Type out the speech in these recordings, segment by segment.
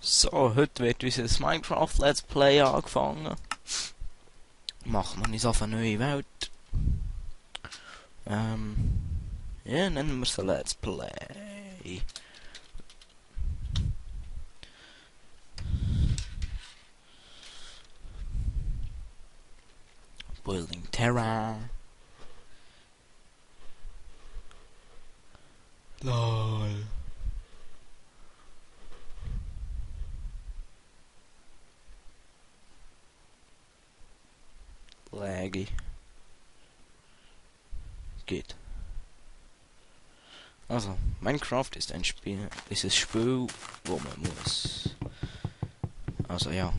So, heute wird unser Minecraft Let's Play angefangen. Machen wir uns auf eine neue Welt. Ja, nennen wir es Let's Play. Building Terra. LOL. Laggy. Geht. Also, Minecraft ist ein Spiel, wo man muss. Also ja.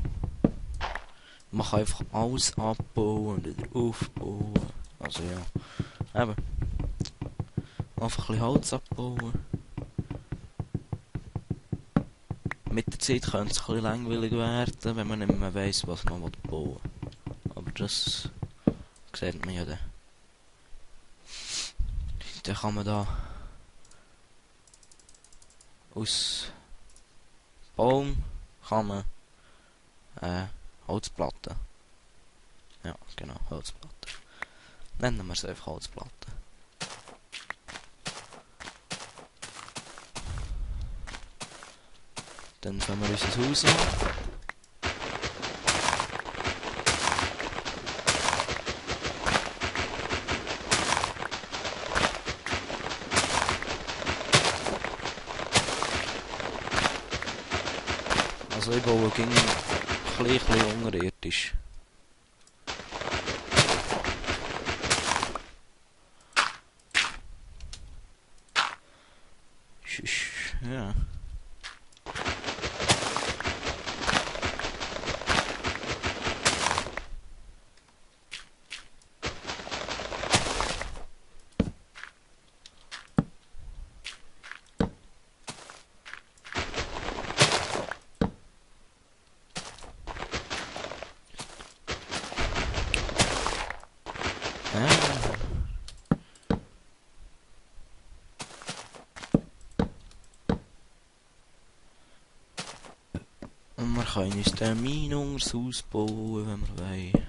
Man kann einfach alles abbauen und wieder aufbauen. Also ja. Eben. Einfach ein bisschen Holz abbauen. Mit der Zeit könnte es ein bisschen langweilig werden, wenn man nicht mehr weiss, was man bauen will. Aber das sieht man ja dann. Dann kann man da aus Baum kann man Holzplatten. Ja, genau, Holzplatten. Nennen wir es einfach Holzplatten. Dann fangen wir unser Haus an. Also ich baue ein bisschen unterirdisch. Ja. Und wir können uns den Mine unter das Haus bauen, wenn wir wollen.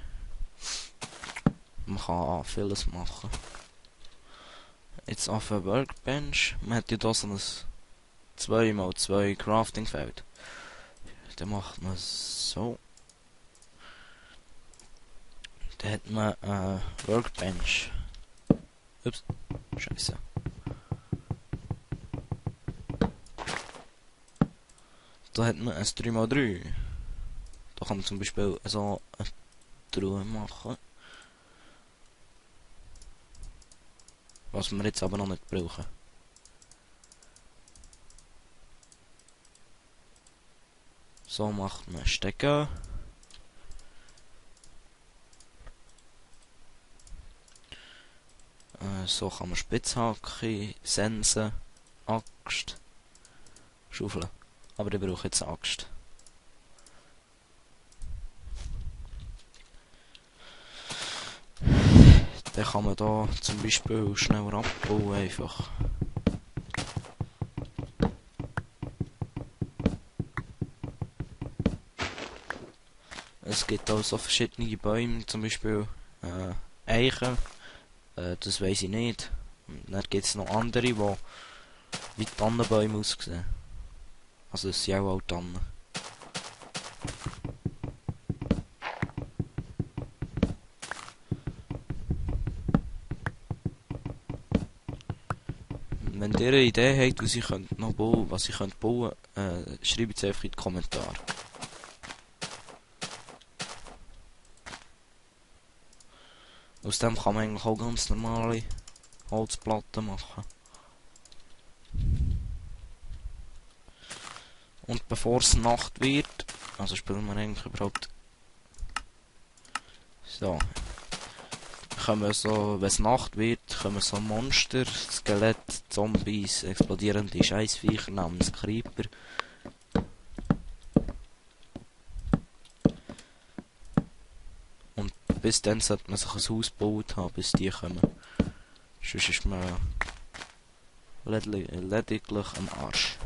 Man kann vieles machen. Jetzt auf der Workbench. Man hat ja hier so ein 2x2 Crafting-Feld. Dann macht man so. Dann hat man eine Workbench. Ups, Scheiße. Da hat man ein 3x3. Da kann man zum Beispiel so eine Truhe machen. Was wir jetzt aber noch nicht brauchen. So macht man Stecker. So kann man Spitzhacke, Sensen, Axt, Schaufel. Aber ich brauche jetzt eine Axt. Dann kann man da zum Beispiel schneller abbauen einfach. Es gibt auch so verschiedene Bäume, zum Beispiel Eichen. Das weiss ich nicht. Und dann gibt es noch andere, die wie Tannenbäume aussehen. Also das sind auch Tannen. Wenn ihr eine Idee habt, was ich noch bauen, schreibt es einfach in die Kommentare. Aus dem kann man eigentlich auch ganz normale Holzplatten machen. Und bevor es Nacht wird, also spielen wir eigentlich überhaupt so, wenn es Nacht wird, kommen so Monster, Skelett, Zombies, explodierende Scheissviecher namens Creeper. Und bis dann sollte man sich ein Haus gebaut haben, bis die kommen. Sonst ist man lediglich am Arsch.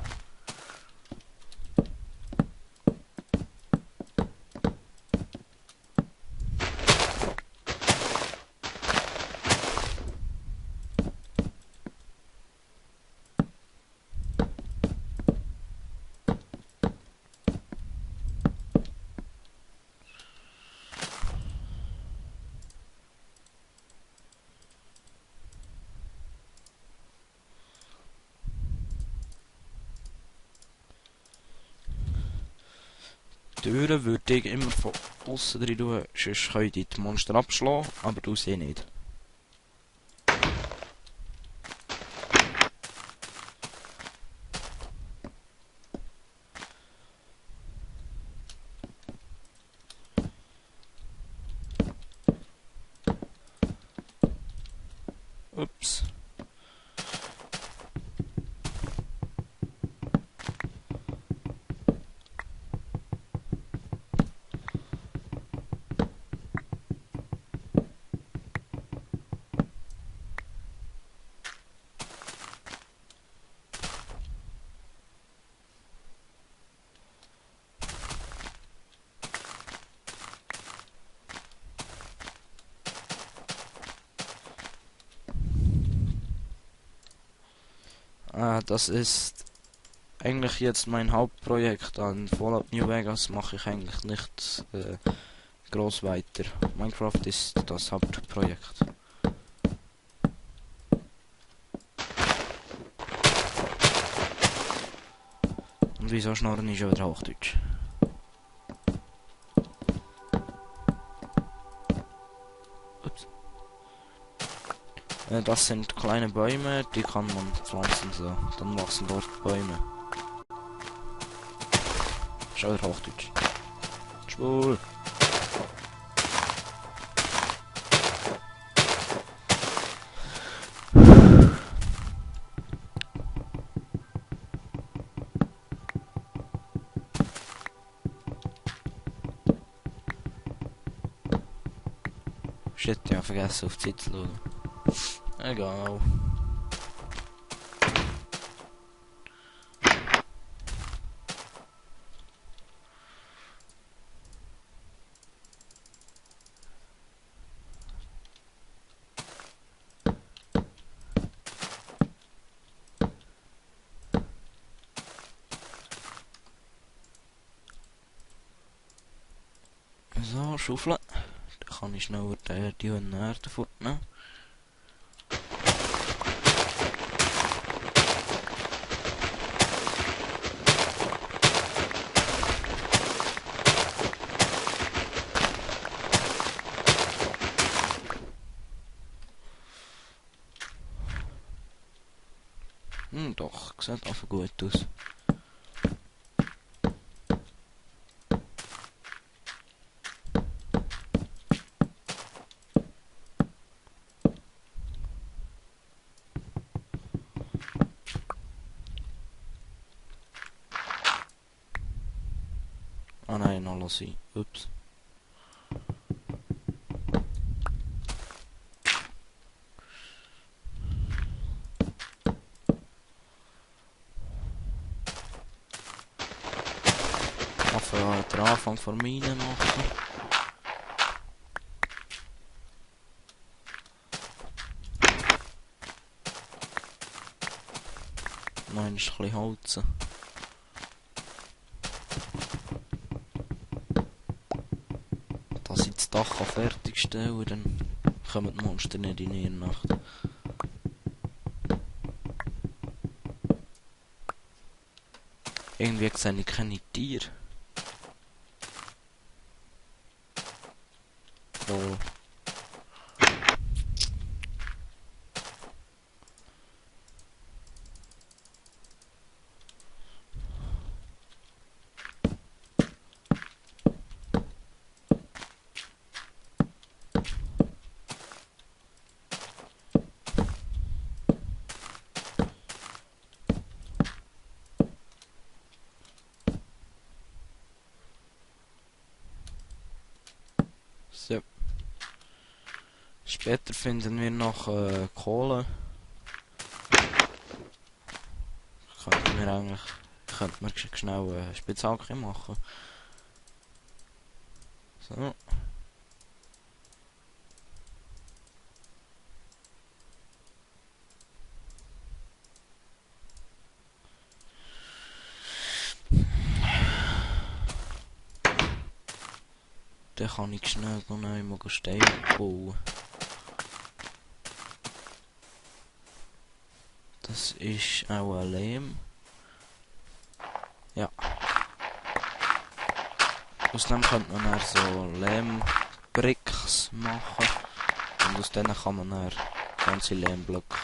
Türen würde ich immer von außen drin tun, sonst können die Monster abschlagen, aber du sie nicht. Ups. Das ist eigentlich jetzt mein Hauptprojekt. An Fallout New Vegas mache ich eigentlich nicht groß weiter. Minecraft ist das Hauptprojekt. Und wieso schnurren ich schon wieder Hochdeutsch? Ups. Das sind kleine Bäume, die kann man pflanzen so. Dann wachsen dort Bäume. Schon wieder Hochdeutsch. Schwul. Shit, ja, vergessen auf die Zeit zu schauen. Egal. So, schaufeln. Dann kann ich schneller die Erde fortnehmen. Doch, sieht einfach gut aus. Ah nein, noch lassen. Ups. Einfach den Anfang von Minen machen. Noch ein bisschen Holz. Dass ich das Dach fertigstellen kann, dann kommen die Monster nicht in ihre Nacht. Irgendwie sehe ich keine Tiere. Oh. So. Später finden wir noch Kohle. Könnten wir schnell Spitzhacke machen. So. Dann kann ich schnell noch einmal Steine bauen. Das ist auch ein Lehm. Ja. Aus dem könnte man dann so Lehmbricks machen. Und aus denen kann man dann ganze Lehmblöcke.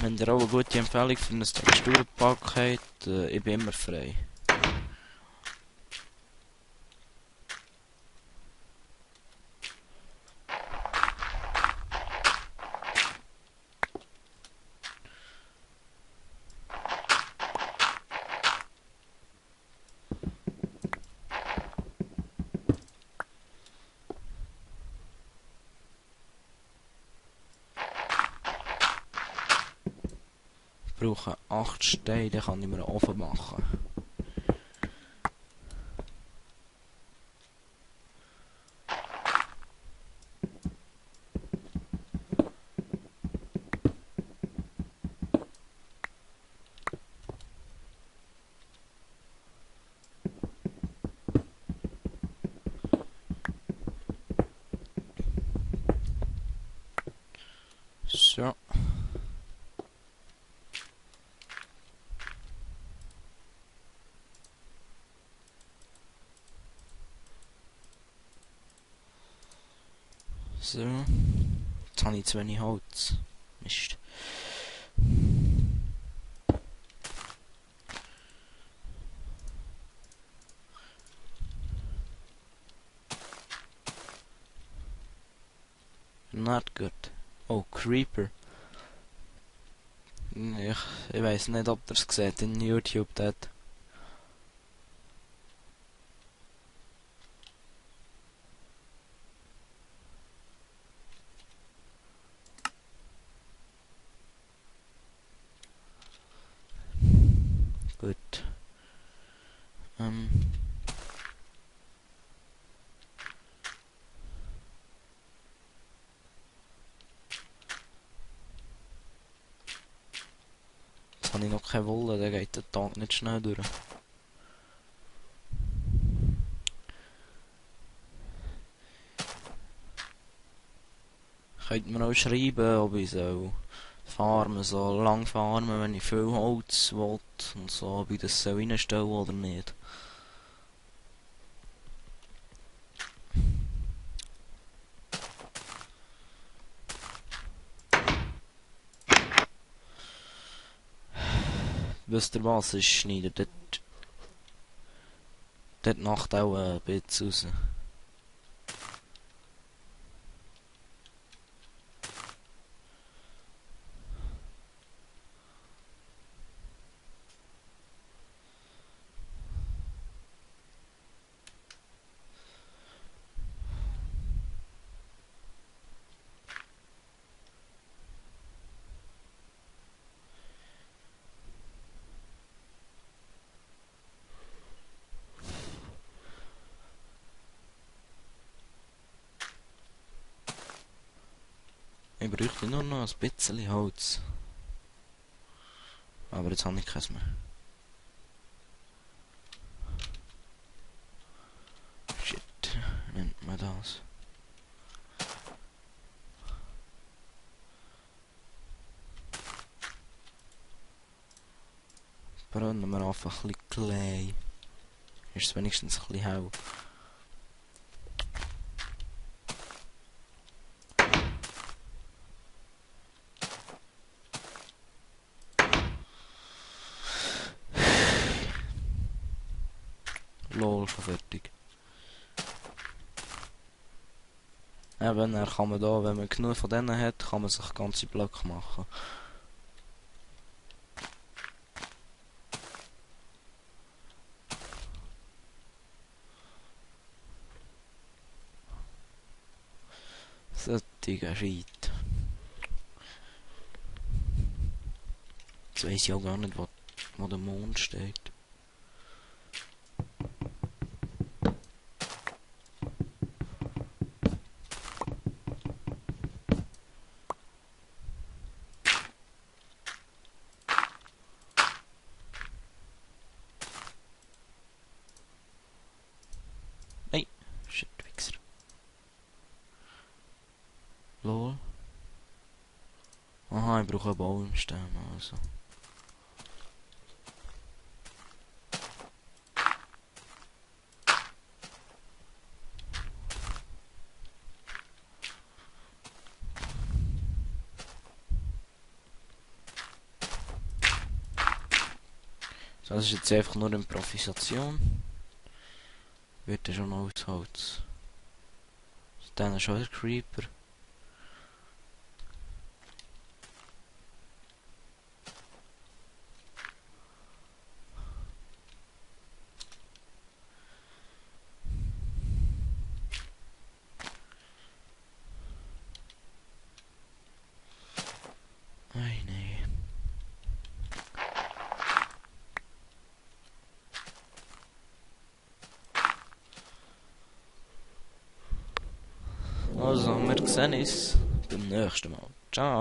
Wenn ihr auch eine gute Empfehlung für ein Texturpack habt, ich bin immer frei. Ich brauche 8 Steine, dann kann ich mir einen Ofen machen. So. So. Jetzt habe ich zu wenig Holz. Mist. Not good. Oh, Creeper. Ich weiß nicht, ob ihr es seht in YouTube dort. Gut. Jetzt habe ich noch keine Wolle, dann geht der Tag nicht schnell durch. Könnt mir auch schreiben, ob ich so farmen, so lang farmen, wenn ich viel Holz will und so, ob ich das so reinstelle oder nicht. Wisst ihr was, ich schneide dort Nacht auch ein bisschen raus. Ich bräuchte nur noch ein bisschen Holz. Aber jetzt habe ich keins mehr. Shit, nennt man das. Brennen wir einfach ein bisschen Klei. Ist es wenigstens ein bisschen hell. Lol, schon fertig. Eben, dann kann man da, wenn man genug von denen hat, kann man sich ganze Blöcke machen. Solche Scheiße. Jetzt weiss ich auch gar nicht, wo der Mond steht. Nein, shit, Wichser. Lol. Aha, ich brauche einen Baumstamm, also. So, das ist jetzt einfach nur Improvisation. Wird ja schon aushalten. Dann ist schon der Creeper. Ei, nee. Also, wir sehen uns beim nächsten Mal. Ciao.